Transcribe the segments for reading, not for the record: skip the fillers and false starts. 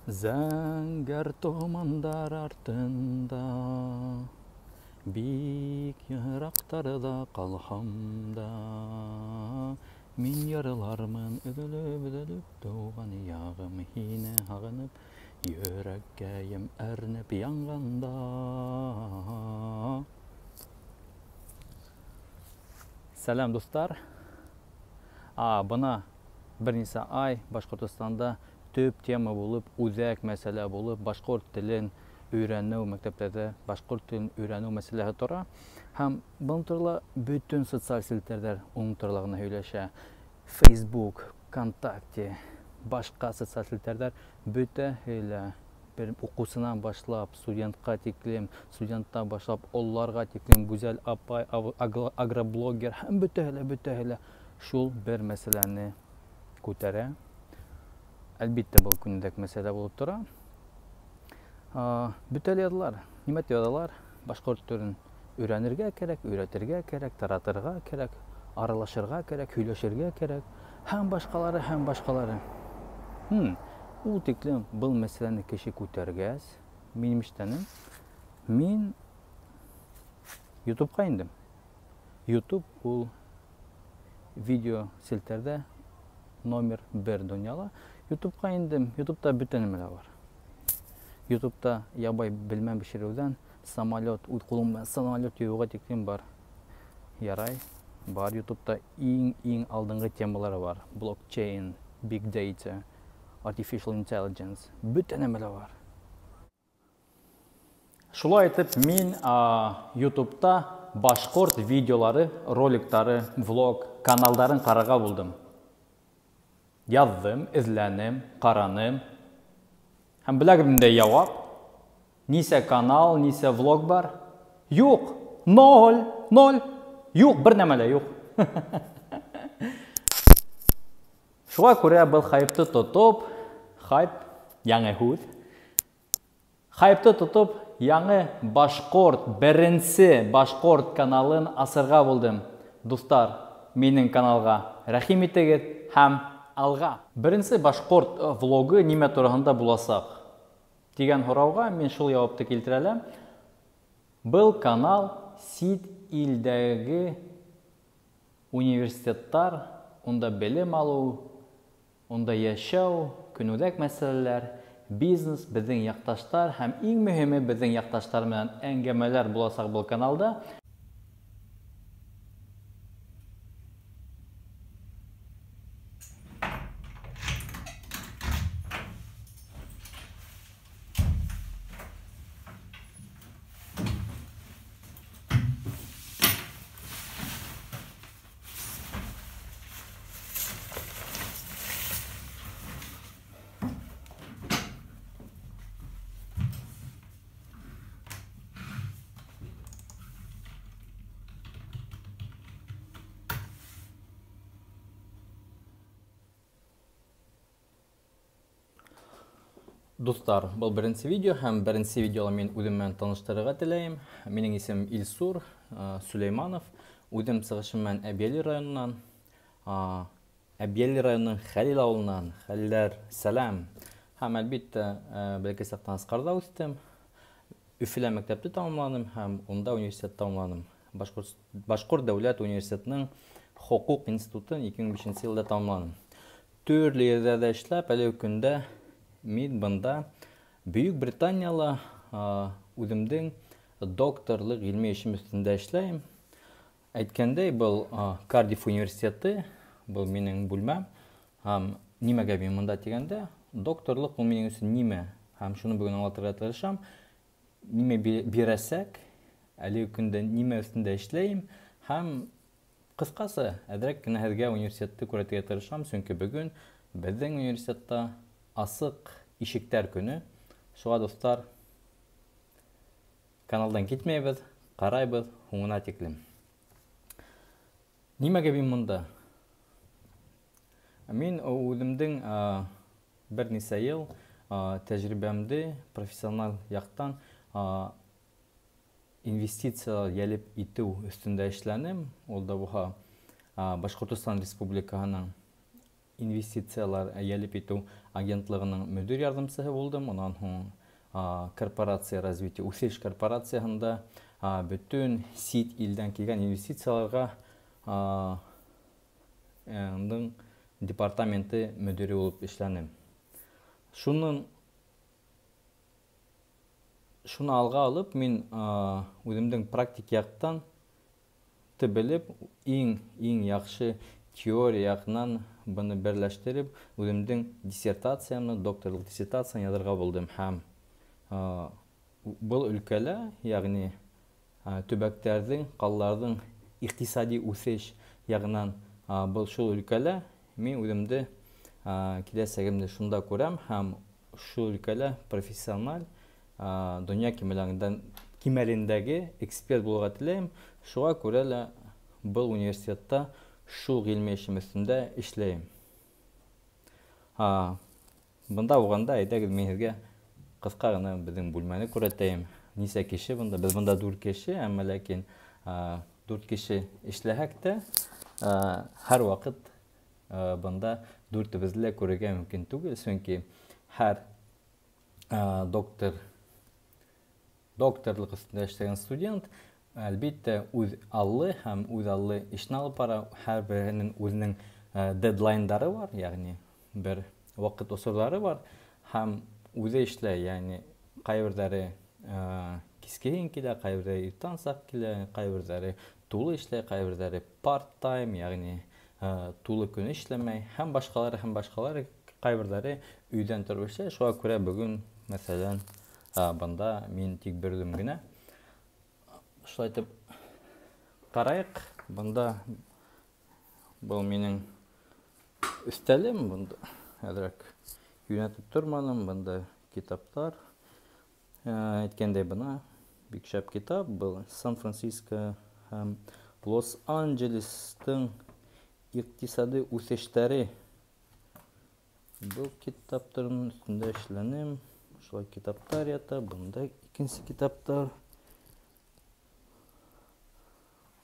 Зәңгәр томандар артында, бик йыраҡтарҙа ҡалһам да, мин йырлармын өҙөлөп-өҙөлөп, тыуған яғым һине һағынып, йөрәккәйем әрнеп янғанда. Сәләм, дуҫтар. Бына бер нисә ай Башҡортостанда төп тема булып, үҙәк мәсьәлә булып, башҡорт телен өйрәнеү, мәктәптәрҙә башҡорт телен өйрәнеү мәсьәләһе тора. Һәм был турала бөтөн социаль селтәрҙәр уның турала ғына һөйләшә. Facebook, ВКонтакте, башҡа социаль селтәрҙәр бөтәһе лә бер уҡыусынан башлап студентҡа тиклем, студенттан башлап ололарға тиклем, Гүзәл апай, агроблогер һәм бөтәһе лә шул бер мәсьәләне күтәрә. Әлбиттә, был көнүҙәк мәсьәлә булып тора. Бөтә лә яҙалар. Нимә тип яҙалар? Башҡорт телен өйрәнергә кәрәк, өйрәтергә кәрәк, таратырға кәрәк, аралашырға кәрәк, һөйләшергә кәрәк һәм башҡалары, һәм башҡалары. Ул тиклем был мәсьәләне кеше күтәргәс, мин эшләнем. Мин YouTube'ға индем. YouTube ул видео селтәрҙә номер 1 донъяла. YouTube'ға индем. YouTube'та бөтә нәмә лә бар. YouTube'та ябай белмәм бешереүҙән самолет, үҙ ҡулың менән самолет йыуыуға тиклем бар. Ярай, бар. YouTube'та иң-иң алдынғы темалар бар. Блокчейн, big data, artificial intelligence, бөтә нәмә лә бар. Шулай итеп, мин YouTube'та башҡорт видеолары, роликтары, влог, каналдарын ҡарарға булдым. Яҙҙым, эҙләнем, ҡараным. Һәм беләгеҙ ниндәй яуап? Нисә канал, нисә влог бар? Юҡ, ноль, ноль. Юҡ, бер нәмә лә юҡ. Шуға күрә был хайпты тотоп, хайп, яңы һүҙ. Хайпты тотоп, яңы башҡорт, беренсе башҡорт каналын асырға булдым. Дуҫтар, минең каналға рәхим итегеҙ һәм алға. Беренсе башҡорт влогы нимә тураһында буласаҡ тигән һорауға мин шул яуапты килтерә алам. Был канал сит илдәге университеттар, унда белем алыу, унда йәшәү, көнүҙәк мәсьәләләр, бизнес, беҙҙең яҡташтар һәм иң мөһиме беҙҙең яҡташтар менән әңгәмәләр буласаҡ был каналда. Дуҫтар, был беренсе видео һәм беренсе видеола мин үҙем менән таныштырырға теләйем. Минең исемем Илсур Сулейманов. Үҙем сығышым менән Әбйәлил районынан, Әбйәлил районының Хәлил ауылынан. Хәлиләр, сәләм. Һәм әлбиттә, бәләкәй саҡтан Асҡарҙа үҫтем. Өфөлә мәктәпте тамамланым һәм унда университет тамамланым. Башҡорт дәүләт университетының хоҡуҡ институтын ике мең бишенсе йылда тамамланым. Төрлө ерҙәрҙә эшләп, әлеге көндә мин бында Бөйөк Британияла, үҙемдең докторлыҡ ғилми эшем өҫтөндә эшләйем. Әйткәндәй, был, Кардиф университеты, был минең бүлмәм. Һәм нимәгә мин бында тигәндә, докторлыҡ ул минең өсөн нимә? Һәм шуны бөгөн аңлатырға тырышам. Нимә бирәсәк, әлеге көндә нимә өҫтөндә эшләйем. Һәм ҡыҫҡаса, әҙерәк кенә һеҙгә университетты күрһәтергә тырышам, сөнки бөгөн беҙҙең университетта асыҡ ишектәр көнө. Шуға, дуҫтар, каналдан китмәйбеҙ, ҡарайбыҙ һуңына тиклем. Нимәгә мин бында? Мин үҙемдең, бер нисә йыл, тәжрибәмде профессиональ яҡтан, инвестициялар йәлеп итеү өҫтөндә эшләнем. Ул да булһа, Башҡортостан Республикаһының инвестициялар йәлеп итеү агентлығының мөдир ярҙамсыһы булдым. Унан һуң корпорация развития үҫеш корпорацияһында бөтөн сит илдән килгән инвестицияларға департаменты мөдире булып эшләнем. Шуны алға алып, мин үҙемдең практик яҡтан белеп, иң яҡшы теория яғынан быны берләштереп, үҙемдең диссертациямны, докторлыҡ диссертацияны яҙырға булдым. Һәм был өлкәлә, ягъни төбәктәрҙең, ҡалаларҙың иҡтисади үҫеш яғынан был шул өлкәлә мин үҙемде киләсәгемде шунда күрәм һәм шул өлкәлә профессиональ донъя кимәлендәге эксперт булырға теләйем. Шуға күрә лә был университетта шул ғилми эшем өҫтөндә эшләйем. Бында булғанда, әйҙәгеҙ, мин һеҙгә ҡыҫҡа ғына беҙҙең бүлмәне күрһәтәйем. Нисә кеше бында? Беҙ бында 4 кеше, әммә ләкин 4 кеше эшләһәк тә, һәр ваҡыт бында дүртебеҙҙе лә күрергә мөмкин түгел, сөнки һәр докторлыҡ өҫтөндә эшләгән студент, әлбиттә, үҙ аллы һәм үҙ аллы эшен алып бара. Һәр береһенең үҙенең дедлайндары бар, ягъни бер ваҡыт осорҙары бар, һәм үҙе эшләй, ягъни ҡайберҙәре кискеһен килә, ҡайберҙәре иртәнсәк килә, ҡайберҙәре тулы эшләй, ҡайберҙәре part-time, ягъни тулы көн эшләмәй, һәм башҡалары, һәм башҡалары, ҡайберҙәре өйҙән тороп эшләй. Шуға күрә бөгөн, мәҫәлән, бында мин тик бер үҙем генә. Шулай итеп ҡарайыҡ, бында был минең өҫтәлем, бында әҙерәк йүнәтеп торманым, бында китаптар. Әйткәндәй, бына бик шәп китап, был Сан-Франциско һәм Лос-Анджелестың иҡтисади үҫештәре. Был китаптарҙың өҫтөндә эшләнем. Шулай китаптар ята, бында икенсе китаптар.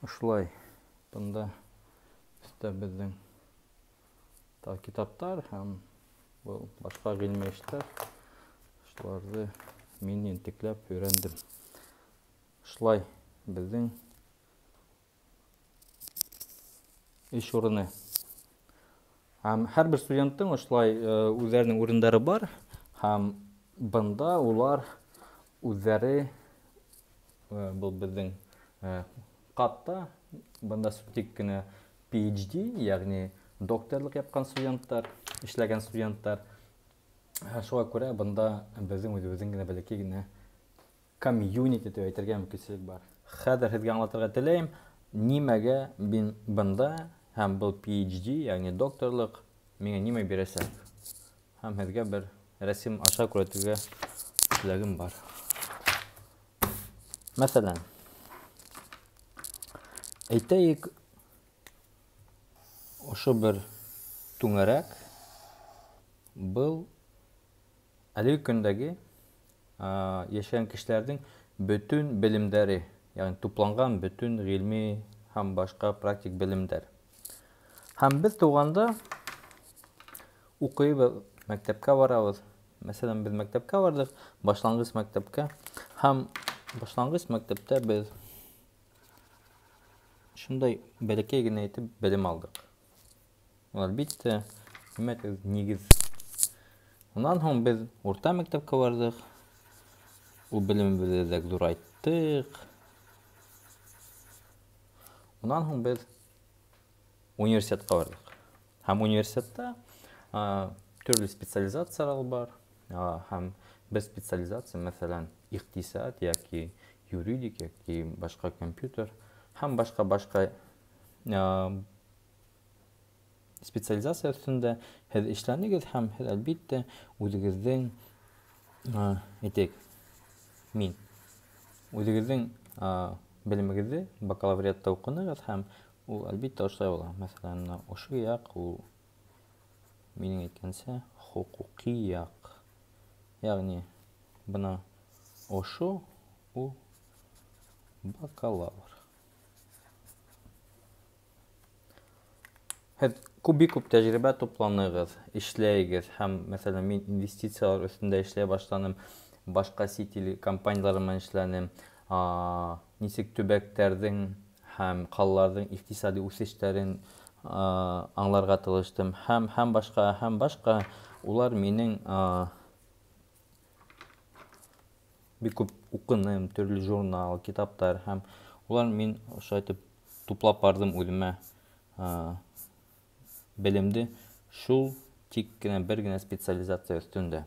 Ошолай бында өҫтә беҙҙең тағы китаптар һәм был башҡа ғилми эштәр. Шуларҙы мин ентекләп өйрәндем. Шулай беҙҙең эш урыны. Һәм һәр бер студенттың ошолай үҙҙәренең урындары бар, һәм бында улар үҙҙәре, был беҙҙең ҡатта, бында тик кенә PhD, ягъни докторлыҡ япҡан студенттар, эшләгән студенттар. Шуға күрә бында беҙҙең үҙебеҙҙең генә бәләкәй генә комьюнити тип әйтергә мөмкинселек бар. Хәҙер һеҙгә аңлатырға теләйем, нимәгә мин бында һәм был PhD, ягъни докторлыҡ миңә нимә бирәсәк? Һәм һеҙгә бер рәсем аша күрһәтергә теләгем бар. Мәҫәлән, әйтәйек, ошо бер түңәрәк, был әлеге көндәге йәшәгән кешеләрҙең бөтөн белемдәре, ягъни тупланған бөтөн ғилми һәм башҡа практик белемдәр. Һәм беҙ тыуғанда уҡыйбыҙ, мәктәпкә барабыҙ. Мәҫәлән, беҙ мәктәпкә барҙыҡ, башланғыс мәктәпкә. Һәм башланғыс мәктәптә беҙ шундай бәләкәй генә итеп белем алдыҡ. Ул, әлбиттә, нимә тип, нигеҙ. Унан һуң беҙ урта мәктәпкә барҙыҡ. Ул белемебеҙҙе лә ҙурайттыҡ. Унан һуң беҙ университетҡа барҙыҡ. Һәм университетта төрлө специализациялар бар. Һәм бер специализация, мәҫәлән, иҡтисад йәки юридик йәки башҡа компьютер һәм башҡа-башҡа специализация өҫтөндә һеҙ эшләнегеҙ һәм һеҙ, әлбиттә, үҙегеҙҙең, әйтәйек, мин үҙегеҙҙең белемегеҙҙе бакалавриатта уҡынығыҙ һәм ул, әлбиттә, ошолай була. Мәҫәлән, бына ошо яҡ, ул минең әйткәнсә, хоҡуҡи яҡ. Ягъни бына ошо ул бакалавр. Һеҙ Бик күп тәжрибә тупланығыҙ, эшләйегеҙ һәм, мәҫәлән, мин инвестициялар өҫтөндә эшләй башланым, башҡа сит ил компаниялары менән эшләнем, нисек төбәктәрҙең һәм ҡалаларҙың иҡтисади үҫештәрен аңларға тырыштым һәм башҡа, улар минең бик күп уҡыным, төрлө журнал, китаптар һәм улар мин ошолай итеп туплап барҙым үҙемә белемде шул тик кенә бер генә специализация өҫтөндә.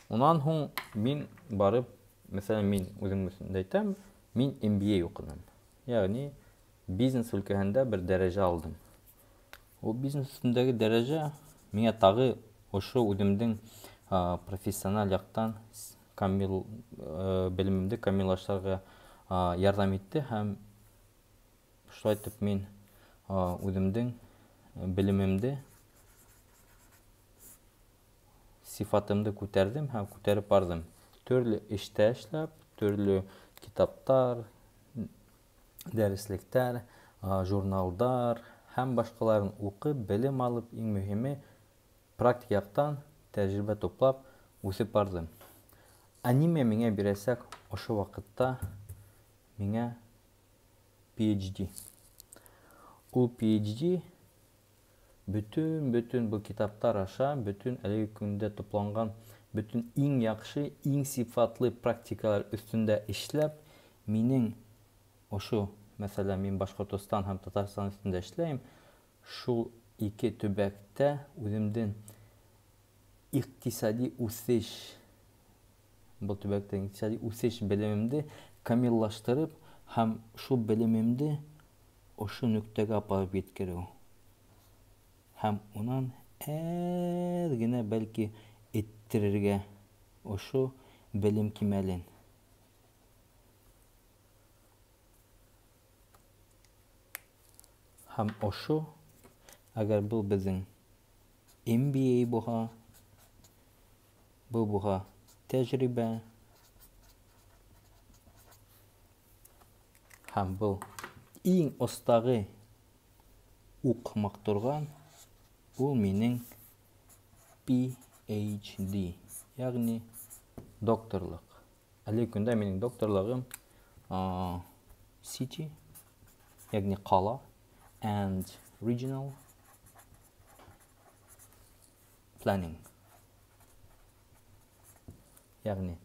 Унан һуң мин барып, мәҫәлән, мин үҙем өсөн әйтәм, мин MBA уҡыным. Ягъни бизнес өлкәһендә бер дәрәжә алдым. Ул бизнес өҫтөндәге дәрәжә миңә тағы ошо үҙемдең профессиональ яҡтан камил белемемде камиллаштырырға ярҙам итте һәм шулай итеп мин үҙемдең белемемде, сифатымды күтәрҙем һәм күтәреп барҙым. Төрлө эштә эшләп, төрлө китаптар, дәреслектәр, журналдар һәм башҡаларын уҡып, белем алып, иң мөһиме практик яҡтан тәжрибә туплап үҫеп барҙым. Ә нимә миңә бирәсәк ошо ваҡытта? Миңә PhD. Ул PhD бөтөн был китаптар аша, бөтөн әлеге көндә тупланған бөтөн иң яҡшы, иң сифатлы практикалар өҫтөндә эшләп, минең ошо, мәҫәлән, мин Башҡортостан һәм Татарстан өҫтөндә эшләйем, шул ике төбәктә үҙемдең иҡтисади үҫеш, был төбәктә иҡтисади үҫеш белемемде камиллаштырып һәм шул белемемде ошо нөктәгә апарып еткереү. Һәм унан әҙ генә бәлки эттерергә ошо белем кимәлен. Һәм ошо, әгәр был беҙҙең MBA булһа, был булһа тәжрибә, һәм был иң оҫтағы уҡмаҡ торған, ул минең PhD, ягъни докторлыҡ. Әлеге көндә минең докторлығым City, ягъни ҡала, and Regional Planning. Ягъни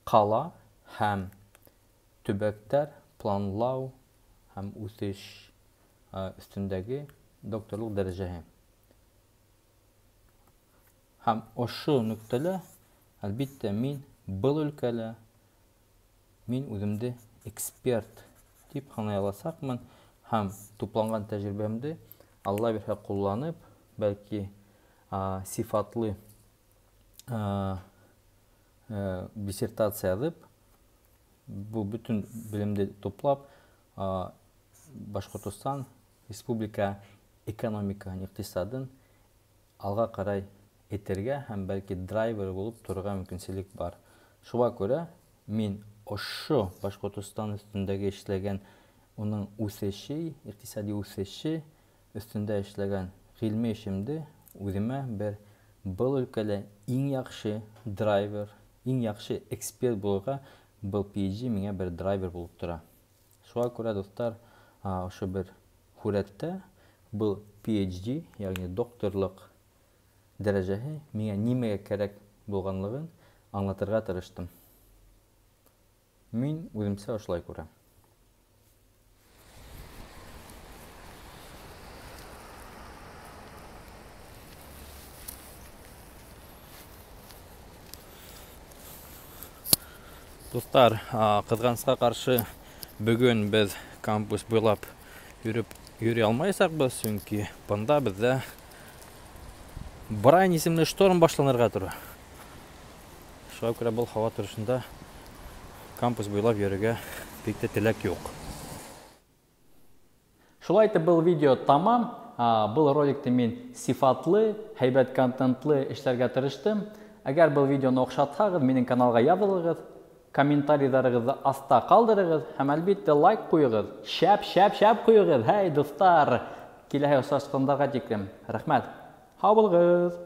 ҡала һәм төбәктәр планлау һәм үҫеш өҫтөндәге докторлыҡ дәрәжәһе. Һәм ошо нөктәлә, әлбиттә, мин был өлкәлә мин үҙемде эксперт тип һанай аласаҡмын һәм тупланған тәжрибәмде Алла бирһә ҡулланып, бәлки сифатлы диссертация яҙып, был бөтөн белемде туплап, Башҡортостан республика экономикаһын, иҡтисадын алға ҡарай этергә һәм бәлки драйвер булып торорға мөмкинселек бар. Шуға күрә мин ошо Башҡортостан өҫтөндәге эшләгән, уның үҫеше, иҡтисади үҫеше өҫтөндә эшләгән ғилми эшемде үҙемә бер был өлкәлә иң яҡшы драйвер, иң яҡшы эксперт булырға был PhD миңә бер драйвер булып тора. Шуға күрә, дуҫтар, ошо бер һүрәттә был PhD, ягъни докторлыҡ дәрәжәһе миңә нимәгә кәрәк булғанлығын аңлатырға тырыштым. Мин үҙемсә ошолай күрәм. Дуҫтар, ҡыҙғанысҡа ҡаршы бөгөн беҙ кампус буйлап йөрөй алмайсаҡбыҙ, сөнки бында беҙҙә Брайан исемле шторм башланырға тора. Шуға күрә был һауа торошонда кампус буйлап йөрөргә бик тә теләк юҡ. Шулай итеп, был видео тамам. Был роликты мин сифатлы, һәйбәт контентлы эшләргә тырыштым. Әгәр был видеоны оҡшатһағыҙ, минең каналға яҙылығыҙ, комментарийҙарығыҙҙы аҫта ҡалдырығыҙ һәм әлбиттә лайк ҡуйығыҙ. Шәп, шәп, шәп ҡуйығыҙ. Һәй, дуҫтар! Киләһе осрашҡандарға тиклем. Рәхмәт. Һау булығыҙ!